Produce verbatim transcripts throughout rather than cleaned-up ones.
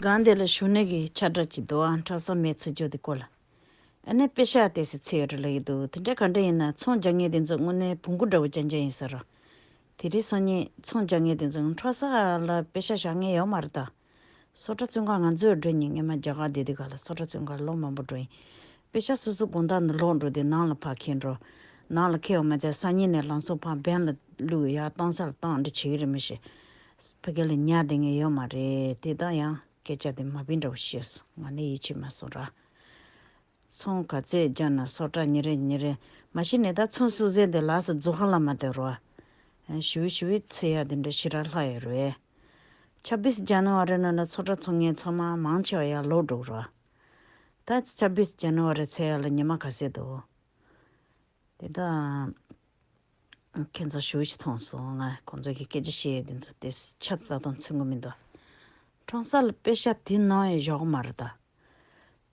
སྒང་དེ་ལ་བཞུགས་གནས་ཀྱི་ཆ་འདྲ་ཅིག་འདུག་ཨ། འཕྲོ་བསམ་མེད་ཚུལ་འཇོག་དེ་སྐོར་ལ། ཨ་ནི་པེ་ཤག་དེ་སི་ཚེ་ཡོད་རེད་ལ་ཡི་འདུག་དེ་འདྲ་ག་འདྲ་ཡིན་ན་ཚོང་རྒྱག་མཁན་དེ་ཚོ་དངོས་གནས་བོང་གུ་འདྲ་བོ་ཅན་ཅན་ཡིན་ས་ར། དེ་རིང་སང་ཉིན་ཚོང་རྒྱག་མཁན་དེ་ཚོ་འཕྲོ་ས་ལ་པེ་ཤག་བཞག་མཁན་ཡོད་མ་རེད་ད། སོ་ཊ་བཙོན་ཁང་ང་ཚོས་འགྲོ་ཉིན་ངས་མ་རྒྱ་གར་བསྡད་དུས་ག་ལ་སོ་ཊ་བཙོན་ཁང་ལོ་མང་པོ་འགྲོ་ཡིན། པེ་ཤག་སོ་སོ་དགོང་དག་ནས་ལོག་འགྲོ་དུས་ནང་ལ་ཕར་འཁྱེར་འགྲོ། ནང་ལ་འཁྱེར་བ་མ་ཚད་སང་ཉིན་ནས་ལམ་སང་ཕར་བེན་ལ་བླུགས་ཡ་གཏོང་ས་ལ་གཏོང་འདྲ་བྱེད་ཀྱི་རེད་མི་ཤེས། ཕ་གི་ལ་ཉར་བསྡད་མཁན་ཡོད་མ་རེད་དེ་ད་ཡང་སྐད་ཆ་དེ་མ་བིན་འདྲ་བོ་བཤད་སོང་ང་ནི་ཡིད་ཆེས་མ་སོང་ར། ཚོང་ག་ཚད་རྒྱག་ན་སོ་ཊ་ཉིན་རེ་ཉིན་རེ་མ་གཞི་ནས་ད་ཚོང་སུ་ཟེར་དེ་ལགས་སུ་རྫོགས་ཁ་ལ་མ་དེ་རོ། ཞུ་ཞུ་བའི་ཚེ་ཡ་དེ་འདྲ་ཞེ་དྲག་ལྷག་ཡོད་རེད། ཆབ་བིས་ཇ་ནི་ཝ་རི་ནང་ལ་ཚོ་ཊ་ཚོང་མཁན་ཚང་མ་མང་ཆེ་བ་ཡར་ལོག་འགྲོ་རོ། ད་ཆབ་བིས་ཇ་ནི་ཝ་རི་ཚེ་ཡ་ལ་ཉི་མ་ག་ཚད་འདུག་དེ་ད་ཁྱེད་ཚོ་ཞུ་ཞིག་མཐོང་སོང་ང་ཁོང་ཚོ་གི་སྐད་ཆ་བཤད་དེ་ཚོ་དེ་ཆ་ཚ་དང་མཚོན་གི་མི་འདུག་ཁྲོམ་ས་ལ་པེ་ཤག་དེ་ནང་ཡང་བཞག་མ་རེད་ད།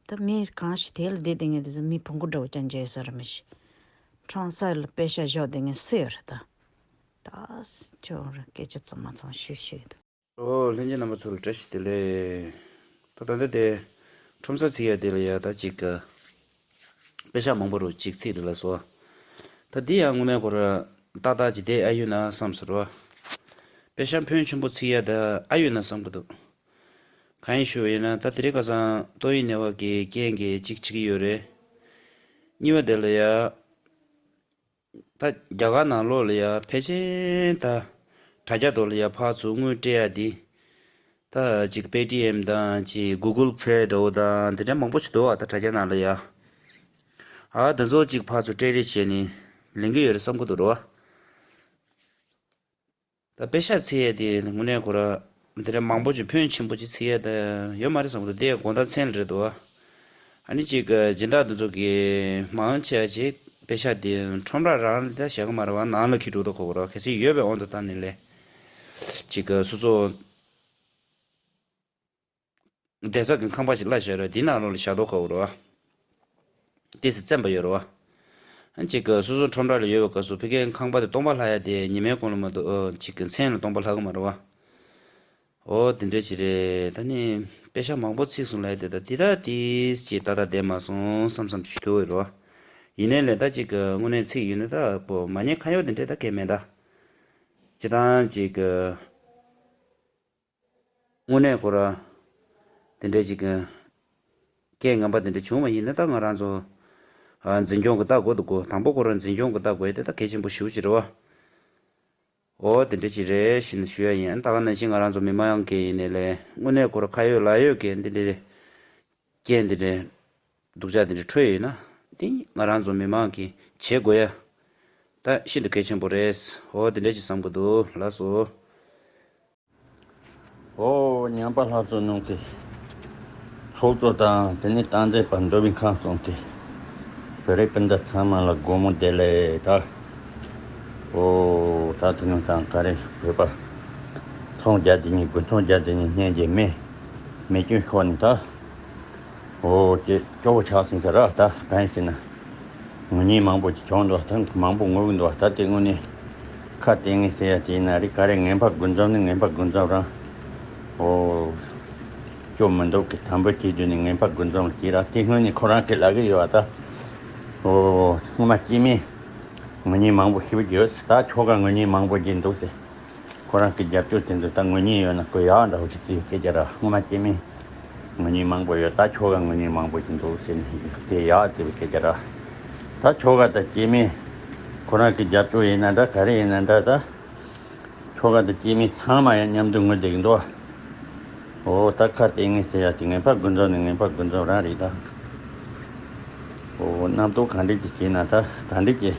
ད་མི་གང་ཞིག་དེ་ལ་བསྡད་དེ་ངས་དེ་ཚོ་མི་བོང་གུ་འདྲ་བོ་ཅན་བྱས་ས་ར་མི་ཤེས། ཁྲོམ་ས་ལ་པེ་ཤག་བཞག་དེ་ངས་སུ་ཡོད་རེད་ད། ད་ཁྱོད་རང་སྐད་ཆ་ཚང་མ་ཚང་ཞུ་ཤེས་འདུག་ཨོ་ལྷན་རྒྱས་རྣམ་པ་ཚོ་ལ་བཀྲ་ཤིས་བདེ་ལེགས། ད་ད་ལྟ་དེ་ཁྲོམ་ས་ཚིག་ཡ་དེ་ལ་ཡ་ད་ཅིག་པེ་ཤག་མང་པོ་རུ་ཅིག་ཚིག་དེ་ལ་སོ། ད་འདི་ཡང་དངོས་གནས་ཁོ་ར་ཏག་ཏག་ཅིག་བསྡད་ཨ་ཡོད་ན་བསམ་སོང་རོ། པེ་ཤག་ཕོན་ཆེན་པོ་ཚིག་ཡ་ད་ཨ་ཡོད་ན་བསམ་གི་འདུག་གང་ཡིན་ཞུ་བ་ཡིན་ན་ད་དེ་རིང་ཁ་སང་ཏོག་དབྱིབས་ནད་པ་གི་རྐྱེན་གྱིས་གཅིག་བྱེད་ཀྱི་ཡོད་རེད། གཉིས་པ་དེ་ལ་ཡ། ད་རྒྱ་གར་ནང་ལོགས་ལ་ཡ་ཕལ་ཆེར་ད་དྲ་རྒྱ་ཐོག་ལ་ཡ་ཕར་ཚུར་དངུལ་སྤྲད་ཡ་དེ། ད་ཅིག་པེ་ཊི་ཨེམ་དང་ཅིག་གུ་གུལ་པེ་འདྲ་བོ་དང་དེ་འདྲ་མང་པོ་ཞིག་འདུག་བ་ད་དྲ་རྒྱ་ནང་ལ་ཡ། ཨ་དེ་ཚོ་ཅིག་ཕར་ཚུར་སྤྲད་རེས་བྱས་ནས་ལེན་གྱི་ཡོད་རེད་བསམ་གྱི་འདུག་རོ། ད་པེ་ཤག་ཚིག་ཡས་དེ་དངོས་གནས་ཁོ་ར་དེ་འདྲ་མང་པོ་ཅིག་ཕོན་ཆེན་པོ་ཅིག་ཚིག་ཡས་དེ་ཡོད་མ་རེད་བསམ་གི་འདུག་དེ་དགོང་དག་མཚན་ལ་རེད་འདུག་ཨ་ནི་ཅིག་སྦྱིན་བདག་དེ་ཚོ་གི་མང་ཆེ་བ་ཅིག་པེ་ཤག་དེ་ཁྲོམ་ར་རང་ལ་ད་བཞག་གི་མ་རེད་བ་ནང་ལ་འཁྱེར་འགྲོ་ད་གོ་གི་རེད་བ་གལ་སྲིད་ཡོད་པའི་དབང་དུ་བཏང་ནས་ལས་ཅིག་སོ་སོ། བསྡད་ས་གི་ཁང་པ་ཞིག་གླ་བཞག་རེད་དེ་ནང་ལོགས་ལ་བཞག་མདོག་ཁ་པོ་རེད་བ། ཏོག་ཙམ་བཙེམས་པ་ཡོད་རེད་བ། ཨ་ཅིག་གི་སོ་སོ་ཁྲོམ་ར་ལ་ཡོད་པའི་སྐབས་སུ་ཕ་གིའི་ཁང་པ་དེ་སྟོང་པ་ལྷག་ཡ་དེ་ཉི་མའི་གོང་ལ་མ་གཏོགས་ཨོ་ཅིག་གི་མཚན་ལ་སྟོང་པ་ལྷག་གི་མ་རེད་བ། ཨོ་དེ་འདྲ་ཅིག་རེད་ད་ནི་པེ་ཤག་མང་པོ་ཚིག་སོང་ལབ་ཡ་དེ་ད་དེ་ད་དེ་ཅིག་ཏག་ཏག་བསྡད་མ་སོང་བསམ་བསམ་ཅིག་ཞུ་གི་ཡོད་རེད་བ། ཡིན་ནའི་ལས་ད་ཅིག་གི་དངོས་གནས་ཚིག་ཡོད་ན་ད་པོ་མ་ཉེས་ཁ་གཡོག་དེ་འདྲ་ད་གས་མེད་ད། སྤྱིར་བཏང་ཅིག་གི་དངོས་གནས་ཁོ་ར། དེ་འདྲ་ཅིག་གི་སྐད་ངན་པ་དེ་འདྲ་བྱུང་བ་ཡིན་ན་ད་ང་རང་ཚོ། ཨ་འཛིན་སྐྱོང་གི་ལྟ་དགོས་འདུག་གོ་དང་པོ་ཁོ་ར་འཛིན་སྐྱོང་གི་ལྟ་དགོས་དེ་ད་གལ་ཆེན་པོ་ཞེ་པོ་ཅིག་རེད་བ། འོ་དེ་འདྲ་ཅིག་རེད་ཞེས་ནས་ཞུ་ཡ་ཡིན་ད་ག་ནང་བཞིན་ང་རང་ཚོ་མི་མང་གི་ཡིན་ནའི་ལས་དངོས་གནས་ཁོ་ར་ཁ་ཡོད་ལག་ཡོད་གི་འདི་འདྲ་རེད། རྐྱེན་འདི་འདྲའི་སྡུག་ཅག་འདི་འདྲ་འཕྲོད་ཡོད་ན་དེ་ང་རང་ཚོ་མི་མང་གིས་བྱེད་དགོས་ཡ་ད་ཤིན་ཏུ་གལ་ཆེན་པོ་རེད། འོ་དེ་འདྲ་ཅིག་བསམ་གི་འདུག་ལགས་སོ། འོ་ཉམས་པ་ལྷ་གཙོ་གནང་སྟེ། ཚོགས་གཙོ་དང་དེ་ནས་སྟངས་འཛིན་པ་འདོད་པའི་ཁམས་སོང་སྟེ། བོད་རིགས་སྤུན་ཟླ་ཚང་མ་ལ་དགོང་མོ་བདེ་ལེགས་ད། འོ་ད་དེ་ནས་དང་ག་རེ་བོད་པ། ཚོང་རྒྱག་དེ་ཉིད་དགུན་ཚོང་རྒྱག་དེ་ཉིད་སྙན་གྱི་མེ། མེ་སྐྱོན་ཤོར་ནས་ད། འོ་དེ་སྐྱོ་བོ་ཆགས་སོང་ཟེར་ར་ད་གང་ཡིན་ཟེར་ན། ངུ་ཉིན་མང་པོ་ཅིག་བྱུང་འདུག་ད་མང་པོ་ངུ་གི་འདུག་ད་དེ་དངོས་གནས་ཁ་གཏད་ངེས་ཟེར་ཡ་དེ་ཡིན་ན་རེད་ག་རེ་ངན་པ་དགུ་འཛོམས་ནི་ངན་པ་དགུ་འཛོམས་རང་འོ་སྐྱོ་མི་འདུག་གི་དམ་པོ་དེ་དུས་ནི་ངན་པ་དགུ་འཛོམས་ལ་སྐྱེས་ར་དེ་སྔོན་ནས་ཁོ་རང་གི་ལབ་གི་ཡོད་ད་འོ་སྔོན་མ་སྐྱེས་མི་ངུ་ཉིན་མང་པོ་ཤི་བ་ཡོད་ད་ཁྱོ་ག་ངུ་ཉིན་མང་པོ་གྱིས་འདུག་ཟེར། ཁོ་རང་གི་རྒྱབ་སྐྱོར་དེ་ཚོ་ད་ངོ་ཉིད་ཡོད་ན་ཁོ་ཡག་འདྲ་བོ་ཞིག་བརྩི་སྐད་ཆ་ར་སྔོན་མ་སྐྱེས་མི་ངོ་ཉིད་མང་པོ་ཡོད་ད་ཁྱོ་ག་ངོ་ཉིད་མང་པོ་ཞིག་འདུག་ཟེར་ནས་དེ་ཡག་བརྩི་བའི་སྐད་ཆ་ར་ད་ཁྱོ་ག་ད་སྐྱེས་མི་ཁོ་རང་གི་རྒྱབ་སྐྱོར་ཡིན་ན་འདྲ་ག་རེ་ཡིན་ན་འདྲ་ད་ཁྱོ་ག་ད་སྐྱེས་མི་ཚང་མ་ཡང་མཉམ་དུ་ངུ་བསྡད་ཀྱི་འདུག་འོ་ད་ཁ་གཏད་ངེས་ཟེར་ཡ་དེ་ངན་པ་དགུ་འཛོམས་ནས་ངན་པ་དགུ་འཛོམས་རང་རེད་ད་འོ་རྣམ་རྟོག་ག་འདྲ་ཅིག་སྐྱེས་ན་ད་ག་འདྲ་ཅིག་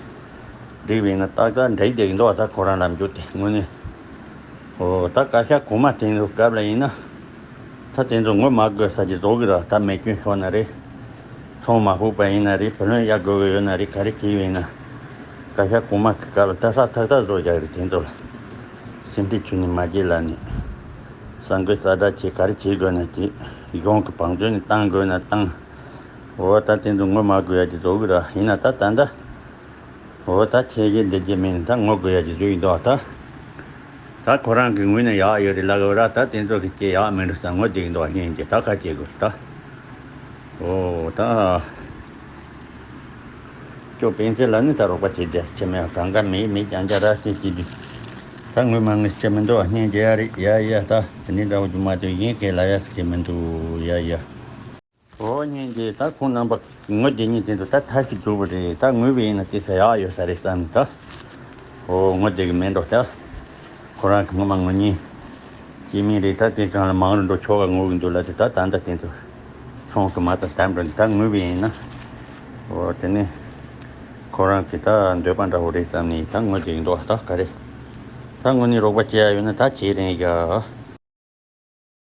འགྲིག་པ་ཡིན་ན་ཏག་ཏག་འགྲིག་བསྡད་ཀྱི་འདུག་བ་ད་ཁོ་རང་ལམ་རྒྱུ་དེ་དངོས་གནས། ཨོ་ད་བཀའ་ཤག་གོང་མ་དེ་ཚོ་སྐབས་ལ་ཡིན་ན། ད་དེ་ཚོ་ངོ་མ་དགོས་ས་ཅིག་བཟོ་གི་ར་ད་མེ་སྐྱོན་ཤོར་ན་རེད། ཚོང་མ་ཕོག་པ་ཡིན་ན་རེད་བུ་ལོན་གཡར་དགོས་ཀྱི་ཡོད་ན་རེད་ག་རེ་བྱེད་ཀྱི་ཡིན་ན། བཀའ་ཤག་གོང་མ་གི་སྐབས་ལ་ད་ཧྲག་ཐག་ཐག་བཟོ་རྒྱག་གི་རེད་དེ་ཚོ་ལ། སེམས་ཁྲལ་ཁྱོན་ནས་མ་བྱེད་ལབ་ནས། གསར་འགོད་གསལ་བསྒྲགས་བྱེད་ག་རེ་བྱེད་དགོས་ན་བྱེད། གཞུང་གི་བང་མཛོད་ནས་བཏང་དགོས་ན་བཏང་། ཨོ་ད་དེ་ཚོ་ངོ་མ་དགོས་ཡ་ཅིག་བཟོ་གི་ར་ཡིན་ན་ད་ད་ད། འོ་ད་ཁྱེད་ཀྱིས་འདི་རྒྱུ་མིན་ད་ངོ་དགོས་ཡ་ཅིག་བཟོས་ཡིན་འདུག་ད། ད་ཁོ་རང་གི་ངོས་ནས་ཡག་ཡོད་རེད་ལབ་ཀྱི་ཡོད་ར། ད་དེ་ཚོ་གི་སྐྱེ་ཡག་མི་འགྲོ་ས་ངོ་བསྡད་ཀྱི་འདུག་བ། སྙིང་རྗེ། ད་ཁ་སྐྱེ་དགོས་ད། ཨོ་ད། ཁྱོད་སྤེན་ཚེ་ལ་ནི་ད་རོགས་པ་བྱེད་བསྡད་ས་ཁྱེད་མེད་གང་ག་མེད་མེད་རྐྱང་རྐྱང་ར་སྐྱེ་སྐྱེ་དུས། ད་ངོས་མ་ངོས་སྐྱེ་མི་འདུག་བ། སྙིང་རྗེ། ཡ་རེད་ཡ་ཡ། ད་དེ་ནི་འདྲ་བོ་རྒྱུ་མ་གཏོགས་གཞན་གས་ལ་ཡ་ས་སྐྱེ་མི་འདུག་ཡ་ཡ། ཨོ་སྙིང་རྗེ། ད་ཁོང་རྣམ་པ་ངོ་བསྡད་མཁན་དེ་ཚོ་ད་ཐག་གིས་རྫོགས་པ་རེད། ད་ངོས་པ་ཡིན་ན་དེ་ས་ཡག་ཡོད་ས་རེད་བསམ་ད། ཨོ་ངོ་བསྡད་གི་མེད་འགྲོ་ད། ཁོ་རང་གི་ངོ་མ་ངོ་ཉིད་སྐྱེ་མིན་རེད། ད་དེ་གང་ལ་མང་རུ་འགྲོ་ཆོག་ག་ངོ་གི་འདུག་ལ་དེ་ད་ད་ད་དེ་ཚོ་ཚོང་གི་མ་ཙམ་དམ་འགྲོ་འདི་ད་ངོས་པ་ཡིན་ན། ཨོ་དེ་ནི་ཁོ་རང་གི་ད་འདོད་པ་འདྲ་བོ་རེད་བསམ་ནས་ད་ངོ་བསྡད་གི་འདུག་ད་ག་རེ། ད་ངོ་ནས་རོགས་པ་བྱེད་ཡ་ཡོད་ན་ད་བྱེད་རན་ཡ།